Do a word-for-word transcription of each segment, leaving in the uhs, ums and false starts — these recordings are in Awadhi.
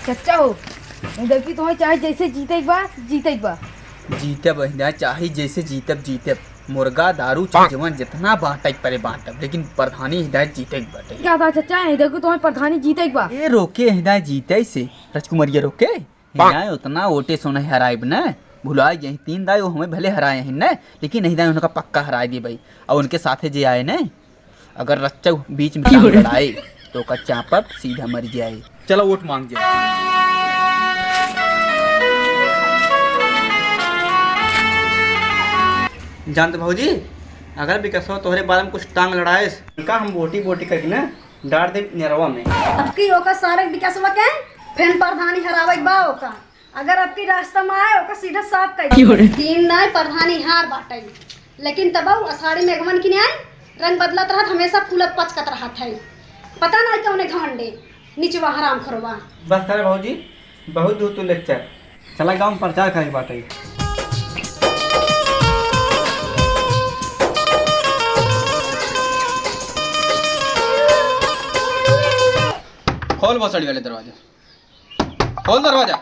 चचा हो, देखी तुम्हें चाहे जैसे जीते एक बार, जीते एक बार। जीतब, हिंदा चाहे जैसे जीतब, जीतब। मुर्गा, दारू, चाहे जवन जितना बांटे के परे बांटब, लेकिन प्रधानी हिंदा जीते के बाटे। का बा चचा, हिंदा को तुम्हें प्रधानी जीते के बा? ए रोके हिंदा जीते से, राजकुमारिया रोके। हाँ। हिंदा उतना वोटे से उन्हें हराइब न, भुला गए। तीन दाई वो हमें भले हराए हैं न, लेकिन हिंदा उनका पक्का हराए दे भाई। और उनके साथे जे आए न, अगर रच्चा बीच में टांग अड़ाए, तो ओकर चापब सीधा मर जाए। चला वोट मांग जाए। जानत भौजी, अगर विकासवा तोहरे बारे में कुछ टांग लड़ाए, उनका हम बोटी बोटी करके ना डार दे नेरवा में। अब की ओका सारे विकासवा के फेन प्रधानी हरावे के बा ओका। अगर अब की रास्ता में आए, ओका सीधा साफ कर दे। तीन नाय प्रधानी हार बाटे, लेकिन तब उ अषाढ़ी मेघवन की न्याय रंग बदलत रहत, हमेशा फूलत पचकत रहत है। पता नाय कौने घमंडे निचवा हराम खोरवा। बस करे भौजी, बहुत दूर तू lecture। चला गाँव में प्रचार करे के बाटे। खोल भोसड़ी वाले दरवाजा। खोल दरवाजा,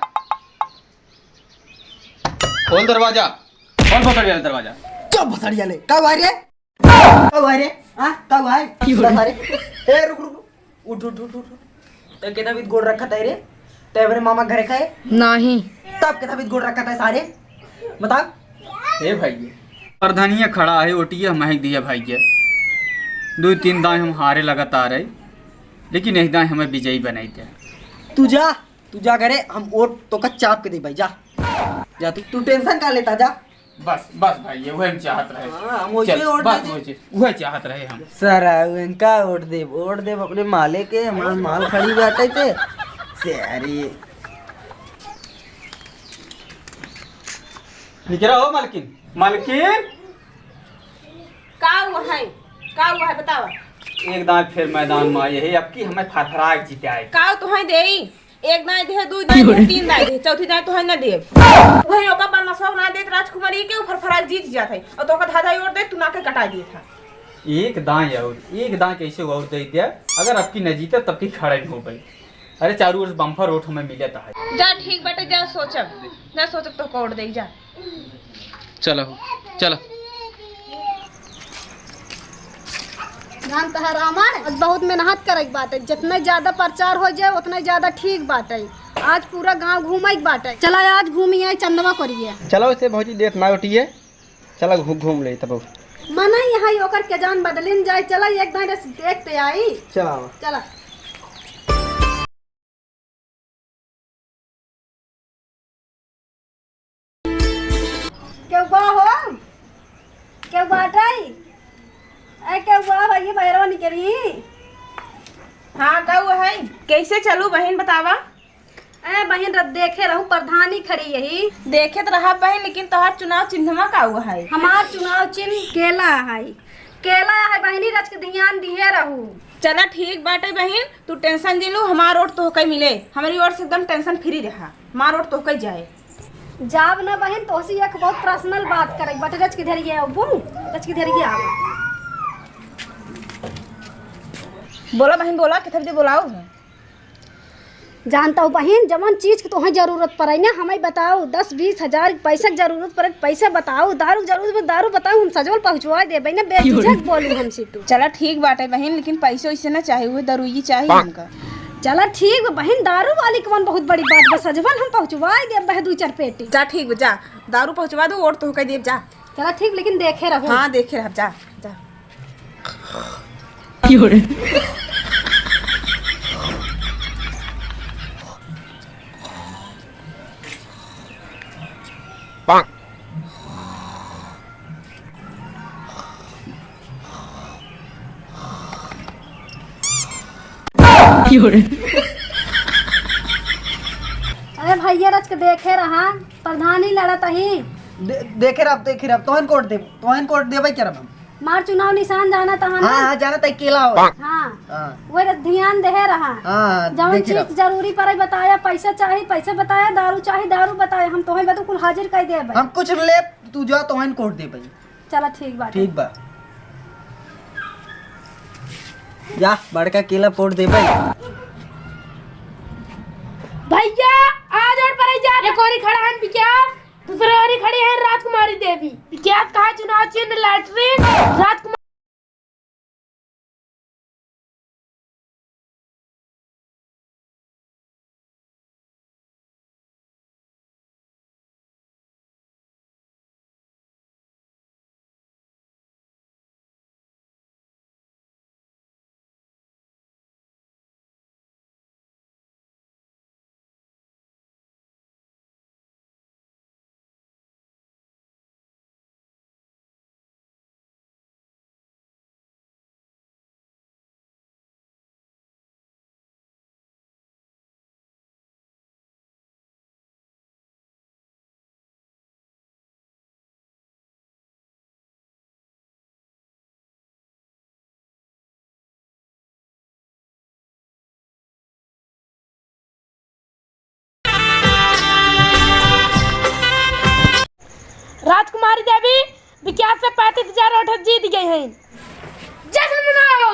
खोल दरवाजा, खोल भोसड़ी वाले दरवाजा। चुप भोसड़ी वाले, का हुआ रे? का हुआ रे? हाँ, का हुआ है? की हो रहा है? अरे, ए, रुक, रुक, रुक। उठ, उठ, उठ, उठ, उठ। ए, केतना बीत गोड़ रखा था रे? ते हमरे मामा घरे का है? नहीं। तब केतना बीत गोड़ रखा था सारे? बताओ। ए भाई, प्रधानिया खड़ा है, ओटिया महक दिया भाई के। दो तीन दाएं हम हारे लगातार है, लेकिन एक दाएं हमें विजयी बनाई दे। तू जा, तू जा घरे, हम वोट तोका चाप के देबे, जा। जा तू, तू tension का लेता, जा। बस, बस भाई, ये वही हम चाहत रहे। हाँ, हम वैसे चल, वोट बस दे दे। वैसे, वही चाहत रहे हम। सर, इनका वोट देब, वोट देब अपने माले के, हमार माल खड़ी बाटे ते। सारी। निकरा हो मालकिन। मालकिन। का हुआ है? का हुआ है, बतावा। एक दाएं फिर मैदान में आए है, अब की हमें फरफरा के जीते आए। का तो है देई? एक दाएं दे, दू दाएं दे, तीन दाएं दे, चौथी दाएं तो है ना देब। वही ओका परमसवा ना देत राजकुमारी के, उ फरफरा के जीत जात है। और तो ओका धाधा और दे, तू ना के कटा दिए था। एक दाएं और, एक दाएं कैसे और दे दिया? अगर अब की न जीते, तब की खड़ा ही हो गई। अरे, चारों ओर से bumper वोट हमें मिलत है। जा, ठीक बाटे, जा सोचब, जा सोचब तो वोट दे, जा। चलो, चलो। जानता है रामा, आज बहुत मेहनत करे के बाटे, जितना ज्यादा प्रचार हो जाए उतना ज्यादा ठीक बाटे। आज पूरा गांव घूमे के बाटे। चला आज घूमिए, चंदवा करिए। चलो, इसे भौजी देत ना उठिए। चला घू-, घूम ले तब। मना यहाँ ओकर के जान बदलिन जाए। चला एक दाएं रस देख ते आई। चला आवा। चला। केहू बा हो? केहू बाटे? ए, केहू बा हो? ये बहरवा निकली। हाँ, का हुआ है? कैसे चलू बहिन, बतावा। ए बहिन, रब देखे रहू, प्रधानी खड़ी यही। देखे त रहा बहिन, लेकिन तोहार चुनाव चिन्हवा का हुआ है? हमार चुनाव चिन्ह केला है। केला है बहिनी, रच के ध्यान दिए रहू। चला ठीक बाटे बहिन, तू tension जिन लू, हमार वोट तोहके मिले, हमारी ओर से एकदम tension free रहा, हमार वोट तोहके जाए। जाब ना बहिन, तोहसे एक बहुत personal बात करे बाटे, रच के धरिए अबू, रच के धरिए आवा। बोला बहिन, बोला, कितना बजे बोलाओ है? जानता हूँ बहिन, जवन चीज के तोहें जरूरत पड़े ना, हमें बताओ। दस बीस हजार पैसा के जरूरत पड़े, पैसा बताओ। दारू के जरूरत पड़े, दारू बताओ, हम सजवल पहुँचवा देबे ना, बेझिझक बोलू हमसे तू। चला ठीक बाटे बहिन, लेकिन पैसो इसे ना चाहे, उहे दारू ही चाहे हमका। चला ठीक बा बहिन, दारू वाली कौन बहुत बड़ी बात बा, सजवल हम पहुँचवा देबे दू चार पेटी। जा ठीक बा, जा दारू पहुँचवा दो, वोट तोहके देब, जा। चला ठीक, लेकिन देखे रहो। हाँ, देखे रह, जा, जा। अरे भैया, रच के देखे रहा, प्रधानी लड़त ही। दे-, देखे रहा, देखे रहा, तोहन वोट देब, तोहन वोट देबे करब हम। मार चुनाव निशान जाना तहा ना। हाँ, हाँ, जाना तई केला हो। हाँ। हाँ। वही ध्यान देहे रहा। हाँ, जवन देखे चीज रहा। जरूरी पड़े बताया, पैसा चाही, पैसा बताया, दारू चाही, दारू बताया, हम तोहे बदू कुल हाजिर कर देबे। हम कुछ ले, तू जा, तोहन वोट देबे। चला ठीक बा। ठीक बा। जा, बड़का केला वोट देबे। भइया, आज और पर जा, एक ओरी खड़ा है विकास, दूसरे ओरी खड़ी है राजकुमारी देवी। विकास का है चुनाव चिन्ह लैट्रिन, राजकुमारी राजकुमारी देवी विकास से पैंतीस हजार वोट जीत गई हैं। जश्न मनाओ।